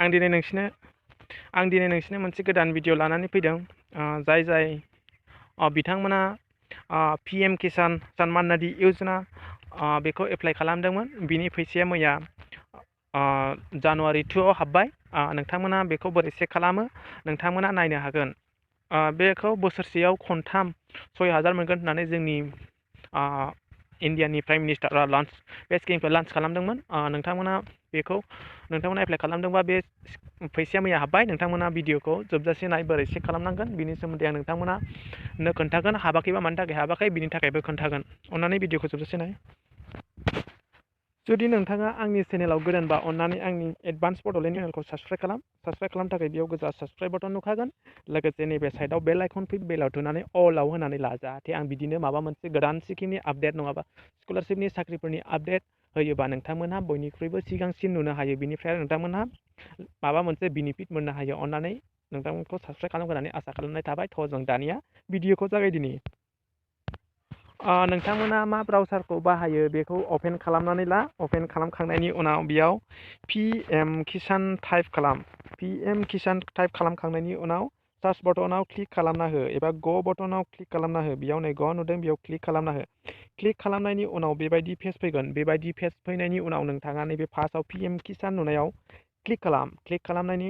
आं दिनै नोंसिनो मोनसे गोदान भिडिअ लानानै फैदों जाय बिथांमोना PM किसान samman nadhi योजना बेखौ एप्लाइ खालामदोंमोन। बिनि फैसाया मैया जानुवारि 2 आव हाबबाय। नोंथांमोना बेखौ बोरै चेक खालामो नोंथांमोना नायनो हागोन। बेखौ बोसोरसेयाव खनथाम 6000 मोनगोन होननानै जोंनि इन्डियानि प्राइम मिनिस्टारा बे स्किमखौ लन्च खालामदोंमोन। नोंथांमोना एप्लाइ खालामदोंबा बे फैसाया मैया हाबबाय। नोंथांमोना भिडिअखौ जोबजासे नाय बोरै चेक खालामनांगोन बिनि सोमोन्दै आं नोंथांमोननो खोन्थागोन। हाबाखैबा मानि थाखाय हाबाखै बिनि थाखायबो खोन्थागोन। अन्नानै भिडिअखौ जोबजासे नाय। जुदि नोंथाङा आंनि चेनेलाव गोदानबा अन्नानै आंनि एडभान्स बड'लेण्ड चेनेलखौ साबस्क्राइब खालामनो थाखाय बेयाव गोजा साबस्क्राइब बटन नुखागोन। लोगोसे नैबे साइडआव बेल आइकन फैयो, बेलाव थुनानै अलाव होनानै ला, जाहाथे आं बिदिनो माबा मोनसे गोदान स्किमनि आपडेट नङाबा स्कलारशिपनि साख्रिफोरनि आपडेट होयोबा नोंथांमोनहा बयनिख्रुइबो सिगांसिन नुनो हायो। बिनिफ्राय नोंथांमोनहा माबा मोनसे बेनिफिट मोननो हायो। अन्नानै नोंथांमोनखौ साबस्क्राइब खालामगोन होननानै आसा खालामनाय थाबाय। जों दानिया भिडिअखौ जागायदिनि। नोंथांमोना मा ब्राउजारखौ बाहायो बेखौ अपेन खालामनानै ला। अपेन खालामखांनायनि उनाव बेयाव PM किसान टाइप खालाम। PM किसान टाइप खालामखांनायनि उनाव सार्च बटनाव क्लिक खालामना हो एबा ग बटनाव क्लिक खालामना हो। बेयाव नै ग नुदों, बेयाव क्लिक खालामना हो। क्लिक खालामनायनि उनाव बेबायदि पेज फैगोन। बेबायदि पेज फैनायनि उनाव नोंथाङा नैबे फार्स्टआव PM किसान नुनायाव क्लिक खालाम। क्लिक खालामनायनि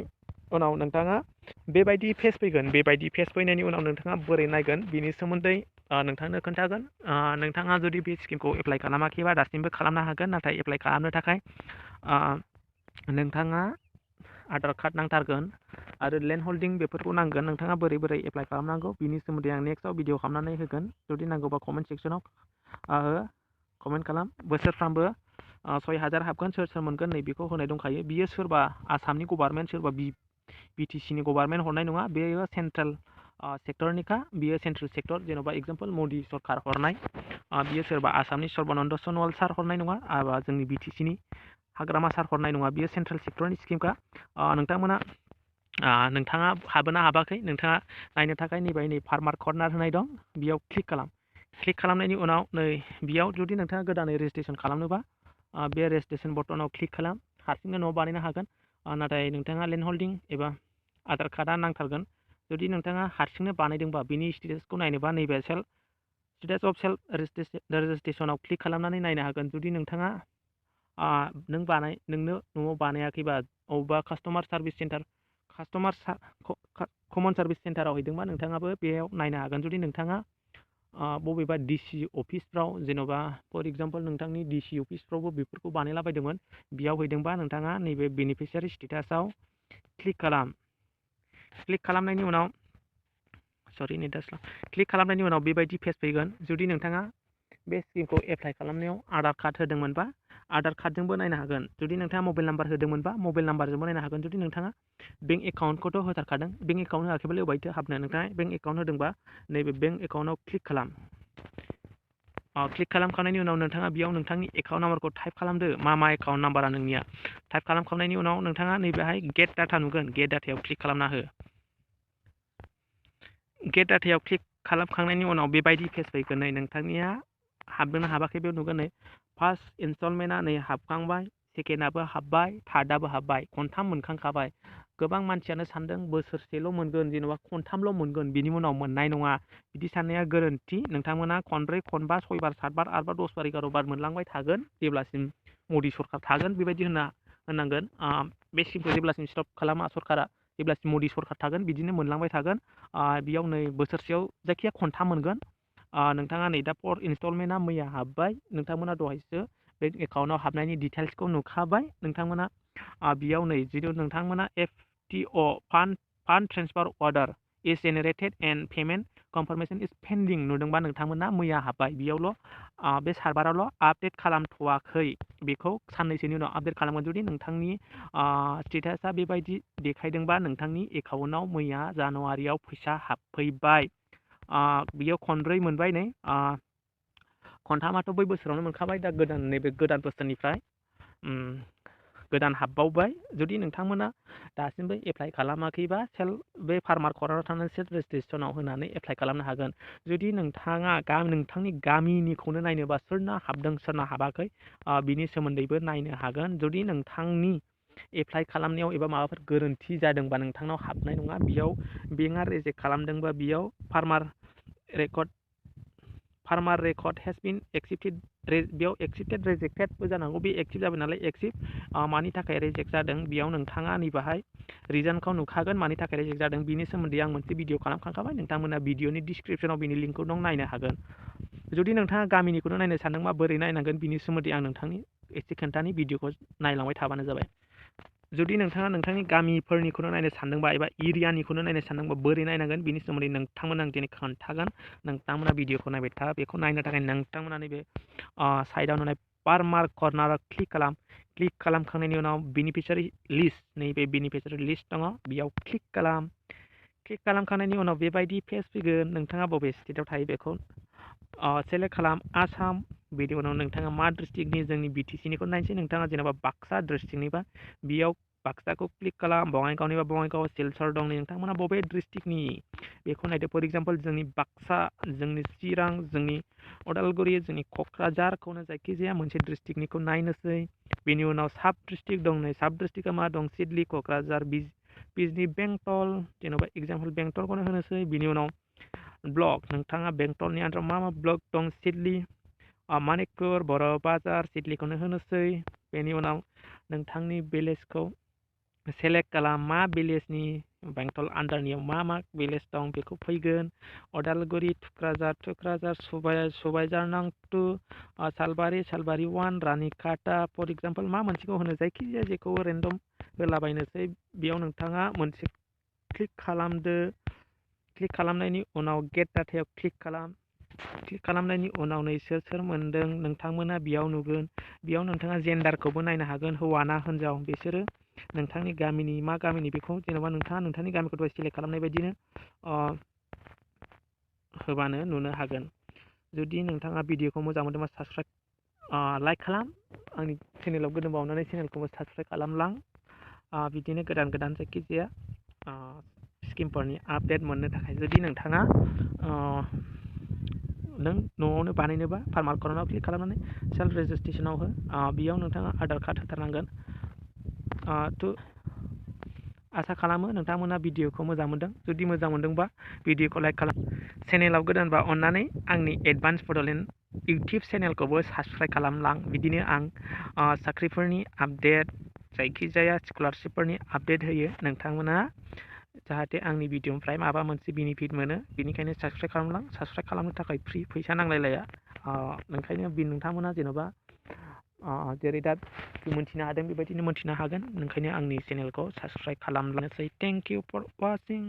उनाव नोंथाङा बेबायदि पेज फैगोन। बेबायदि पेज फैनायनि उनाव नोंथाङा बोरै नायगोन बिनि सोमोन्दै नोंथांनो खोन्थागोन। नोंथाङा जुदि बे स्किमखौ एप्लाइ खालामाखैबा दासिमबो खालामनो हागोन। नाथाय एप्लाइ खालामनो थाखाय नोंथाङा आधार कार्ड नांथारगोन आरो लेन्ड हल्डिं बेफोरखौ नांगोन। नोंथाङा बोरै एप्लाइ खालामनांगौ बिनि सोमोन्दै आं नेक्स्टआव भिडिअ खालामनानै होगोन। जुदि नांगौबा कमेन्ट सेक्सनाव कमेन्ट खालाम। बोसोरफ्रामबो 6000 हाबगोन। सोर मोनगोन नै बेखौ होनाय दंखायो। बियो सोरबा आसामनि गभार्नमेन्ट, सोरबा BTCनि गभार्नमेन्ट हरनाय नङा। बेयो सेन्ट्रेल सेक्टरनिखा। बियो सेन्ट्रेल सेक्टर, जेन'बा एग्जाम्पल मदि सरकार हरनाय। बियो सोरबा आसामनि सर्बानन्द सनवाल सार हरनाय नङा, एबा जोंनि BTCनि हाग्रामा सार हरनाय नङा। बियो सेन्ट्रेल सेक्टरनि स्किमखा। नोंथाङा हाबोना हाबाखै नोंथाङा नायनो थाखाय नै फार्मार कर्नार होनाय दं, बेयाव क्लिक खालाम। क्लिक खालामनायनि उनाव नै बेयाव जुदि नोंथाङा गोदानै रेजिस्ट्रेसन खालामनोबा बे रेजिस्ट्रेसन बटनाव क्लिक खालाम। हारसिंनो न'आव बानायनो हागोन। नाथाय नोंथाङा लेन्ड हल्डिं एबा आधार कार्डआ नांथारगोन। जुदि नोंथाङा हारसिंनो बानायदोंबा बिनि स्टेटासखौ नायनोबा नैबे स्टेटास अफ सेल्फ रेजिस्ट्रेसनाव क्लिक खालामनानै नायनो हागोन। जुदि नोंथाङा नोंनो न'आव बानायाखैबा अबेबा कास्टमार कमन सार्भिस सेन्टाराव हैदोंबा नोंथाङाबो बेयाव नायनो हागोन। जुदि नोंथाङा बबेबा DC अफिसफ्राव, जेन'बा फर एग्जाम्पल नोंथांनि DC अफिसफ्रावबो बेफोरखौ बानायलाबायदोंमोन, बेयाव हैदोंबा नोंथाङा नैबे बेनिफिसियारि स्टेटासआव क्लिक खालाम। क्लिक खालामनायनि उनाव बेबायदि पेज फैगोन। जुदि नोंथाङा बे स्किमखौ एप्लाइ खालामनायाव आधार कार्ड होदोंमोनबा आधार कार्डजोंबो नायनो हागोन। जुदि नोंथाङा मबाइल नाम्बार होदोंमोनबा मबाइल नाम्बारजोंबो नायनो हागोन। जुदि नोंथाङा बेंक एकाउन्टखौथ' होथारखादों, बेंक एकाउन्ट होआखैबालाय अबायथो हाबनो। नोंथाङा बेंक एकाउन्ट होदोंबा नैबे बेंक एकाउन्टआव क्लिक खालाम। क्लिक खालामखांनायनि उनाव नोंथाङा बेयाव नोंथांनि एकाउन्ट नाम्बारखौ टाइप खालामदो। मा एकाउन्ट नाम्बारा नोंनिया टाइप खालामखांनायनि उनाव नोंथाङा नैबेहाय गेट डाटा नुगोन। गेट डाटायाव क्लिक खालामना हो। गेट डाटायाव क्लिक खालामखांनायनि उनाव बेबायदि पेज फैगोन। नै नोंथांनिया हाबदोंना हाबाखै बेयाव नुगोन। नै फार्स्ट इनस्टलमेन्टआ नै हाबखांबाय, सेकेन्डआबो हाबबाय, थार्डआबो हाबबाय, खनथाम मोनखांखाबाय। गोबां मानसियानो सानदों बोसोरसेल' मोनगोन, जेन'बा खनथामल' मोनगोन, बिनि उनाव मोननाय नङा। बिदि साननाया गोरोन्थि। नोंथांमोना खनब्रै, खनबा, 6 बार, 7 बार, 8 बार, 10 बार, 11 बार मोनलांबाय थागोन जेब्लासिम मदि सरकार थागोन। बेबायदि होननांगोन। बे स्किमखौ जेब्लासिम स्टप खालामा सरकारा, जेब्लासिम मदि सरकार थागोन बिदिनो मोनलांबाय थागोन। बेयाव नै बोसोरसेयाव जायखिया खनथाम मोनगोन। नोंथाङा नै दा 4 इनस्टलमेन्टआ मैया हाबबाय। नोंथांमोना दहायसो बेंक एकाउन्टआव हाबनायनि डिटेल्सखौ नुखाबाय। नोंथांमोना बेयाव नै जुदि नोंथांमोना FTO fund transfer order is generated and payment confirmation is pending नुदोंबा नोंथांमोना मैया हाबबाय। बेयावल' बे सार्भारावल' आपडेट खालामथ'वाखै। बेखौ साननैसोनि उनाव आपडेट खालामगोन। जुदि नोंथांनि स्टेटासा बेबायदि देखायदोंबा नोंथांनि एकाउन्टआव मैया जानुवारियाव फैसा हाबफैबाय। बेयाव खनब्रै मोनबाय। नै खनथामाथ' बै बोसोरावनो मोनखाबाय। दा नैबे गोदान बोसोरनिफ्राय गोदान हाबबावबाय। जुदि नोंथांमोना दासिमबो एप्लाइ खालामाखैबा बे फार्मार कर्नाराव थांनानै सेल्फ रेजिस्ट्रेसनाव होनानै एप्लाइ खालामनो हागोन। जुदि नोंथाङा नोंथांनि गामिनिखौनो नायनोबा सोरना हाबदों सोरना हाबाखै बिनि सोमोन्दैबो नायनो हागोन। जुदि नोंथांनि एप्लाइ खालामनायाव एबा माबाफोर गोरोन्थि जादोंबा नोंथांनाव हाबनाय नङा। बेयाव बेंकआ रिजेक्ट खालामदोंबा बेयाव farmer record has been accepted, बेयाव एक्सेप्टेड रिजेक्टेडबो जानांगौ। बे एक्टिभ जाबाय नालाय एक्सेप्ट मानि थाखाय रिजेक्ट जादों बेयाव नोंथाङा नैबाहाय रिजनखौ नुखागोन मानि थाखाय रिजेक्ट जादों। बिनि सोमोन्दै आं मोनसे भिडिअ खालामखांखाबाय, नोंथांमोना भिडिअनि डिसक्रिपसनाव बिनि लिंकखौ दं, नायनो हागोन। जुदि नोंथाङा गामिनिखौनो नायनो सानदोंबा बोरै नायनांगोन बिनि सोमोन्दै आं नोंथांनि एसे खोन्थानि, भिडिअखौ नायलांबाय थाबानो जाबाय। जुदि नोंथाङा नोंथांनि गामिफोरनिखौनो नायनो सानदोंबा एबा एरियानिखौनो नायनो सानदोंबा बोरै नायनांगोन बिनि सोमोन्दै नोंथांमोना आं दिनै खोन्थागोन। नोंथांमोना भिडिअखौ नायबाय था। बेखौ नायनो थाखाय नोंथांमोना नैबे साइडआव नुनाय फार्मार कर्नाराव क्लिक खालाम। क्लिक खालामखांनायनि उनाव बेनिफिसियारि लिस्ट, नैबे बेनिफिसियारि लिस्ट दङ बेयाव क्लिक खालाम। क्लिक खालामखांनायनि उनाव बेबायदि पेज फैगोन। नोंथाङा बबे स्टेटआव थायो बेखौ सेलेक्ट खालाम, आसाम। बेनि उनाव नोंथाङा मा डिस्ट्रिक्टनि, जोंनि BTC-निखौ नायनोसै। नोंथाङा जेनेबा बाक्सा डिस्ट्रिक्टनिबा बेयाव बाक्साखौ क्लिक खालाम, बङाइगावनिबा बङाइगाव, सिलचर दं नोंथांमोना बबे डिस्ट्रिक्टनि बेखौ नायदो। फर एग्जाम्पल जोंनि बाक्सा, जोंनि चिरां, जोंनि उदालगुरि, जोंनि क'क्राझारखौनो जायखिजाया मोनसे डिस्ट्रिक्टनिखौ नायनोसै। बेनि उनाव साब डिस्ट्रिक्ट दं, नै साब डिस्ट्रिक्टआ मा दं, सिडली, क'क्राझार, बिजनी, बेंटल, जेन'बा एग्जाम्पल बेंटलखौनो होनोसै। बिनि उनाव ब्लक, नोंथाङा बेंटलनि आन्दाराव मा मा ब्लक दं, सिडली, मानिकपुर, बर' बाजार, सिडलीखौनो होनोसै। बेनि उनाव नोंथांनि भिलेजखौ सेलेक्ट खालाम, मा भिलेजनि, बेंटल आन्दारनियाव मा मा भिलेज दं बेखौ फैगोन। उदालगुरि, थुक्राझार, सबायझार नां 2, सालबारि 1, रानिखाता, फर एग्जाम्पल मा मोनसेखौ होनो, जायखिजाया जेखौ रेन्डम होलाबायनोसै। बेयाव नोंथाङा मोनसे क्लिक खालामदो। क्लिक खालामनायनि उनाव गेट डाटायाव क्लिक खालाम। क्लिक खालामनायनि उनाव नै सोर मोनदों नोंथांमोना बेयाव नुगोन। बेयाव नोंथाङा जेन्डारखौबो नायनो हागोन, हौवा ना हिन्जाव। बिसोरो नोंथांनि गामिनि मा गामिनि बेखौ जेनेबा नोंथाङा नोंथांनि गामिखौ दहाय सेलेक्ट खालामनाय बायदिनो होबानो नुनो हागोन। जुदि नोंथाङा भिडिअखौ मोजां मोनदोंबा साबस्क्राइब, लाइक खालाम। आंनि चेनेलाव गोदान बावनानै चेनेलखौबो साबस्क्राइब खालामलां। बिदिनो गोदान जायखिजाया स्किमफोरनि आपडेट मोननो थाखाय। जुदि नोंथाङा नों न'आवनो बानायनोबा फार्मार कर्नाराव क्लिक खालामनानै सेल्फ रेजिस्ट्रेसनाव हो। बेयाव नोंथाङा आधार कार्ड होथारनांगोन। आसा खालामो नोंथांमोना भिडिअखौ मोजां मोनदों। जुदि मोजां मोनदोंबा भिडिअखौ लाइक खालाम। चेनेलाव गोदानबा अननानै आंनि एडभान्स बड'लेण्ड इउटिउब चेनेलखौबो साबस्क्राइब खालामलां। बिदिनो आं साख्रिफोरनि आपडेट, जायखिजाया स्कलारशिपफोरनि आपडेट होयो। नोंथांमोना जाहाथे आंनि भिडिअनिफ्राय माबा मोनसे बेनिफिट मोनो, बेनिखायनो साबस्क्राइब खालामलां। साबस्क्राइब खालामनो थाखाय फ्रि, फैसा नांलायलाया। ओंखायनो नोंथांमोना जेन'बा जेरै दा मोन्थिनो हादों बेबायदिनो मोन्थिनो हागोन। ओंखायनो आंनि चेनेलखौ साबस्क्राइब खालामलानोसै। Thank you for वाचिं।